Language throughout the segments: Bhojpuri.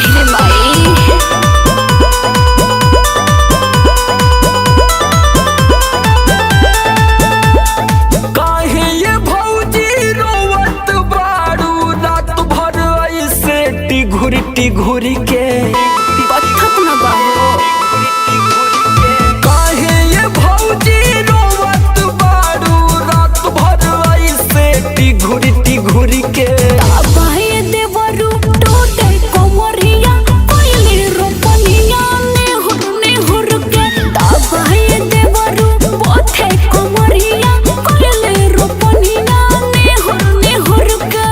अरे माई। काहे ये भौजी रोवत बारू रात भर ऐसे टिघुर टिघुर के। पत्थर न बाहो। काहे ये भौजी रोवत बारू रात भर ऐसे टिघुर टिघुर के। बाहे देवरु टूटे कोमरिया कोइली रोपनिया नेहुर नेहुर के। बाहे देवरु बोथे कोमरिया कोइली रोपनिया नेहुर नेहुर के।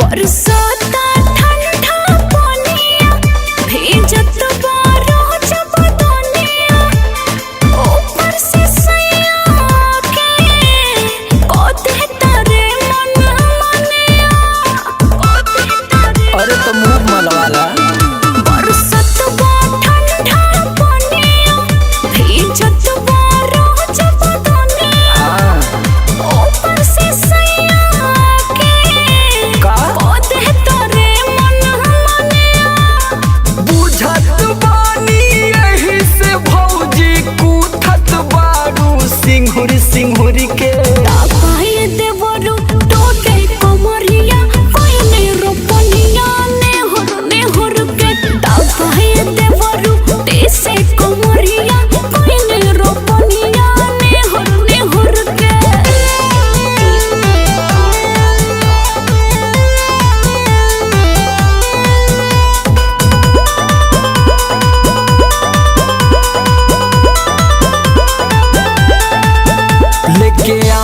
बरसाता ठंडा पानिया भेजत बारो जबदनिया ऊपर से सैया के कोते तारे मन मनिया कोते तारे। अरे तो मुंह मलवाला। बरसत बा ठंडा पानिया भेजत बारो जबदनिया हाँ। ऊपर से सैया के का? कोते तारे मन मनिया। बुझत बानी यही से भौजी कूथत बारू सिंघुर सिंघुर के। बाहे देवरु टूटे कोमरिया कोइले रोपनिया नेहुर नेहुर के। बाहे देवरु टेसे कोमरिया कोइले रोपनिया नेहुर नेहुर के। लेके आ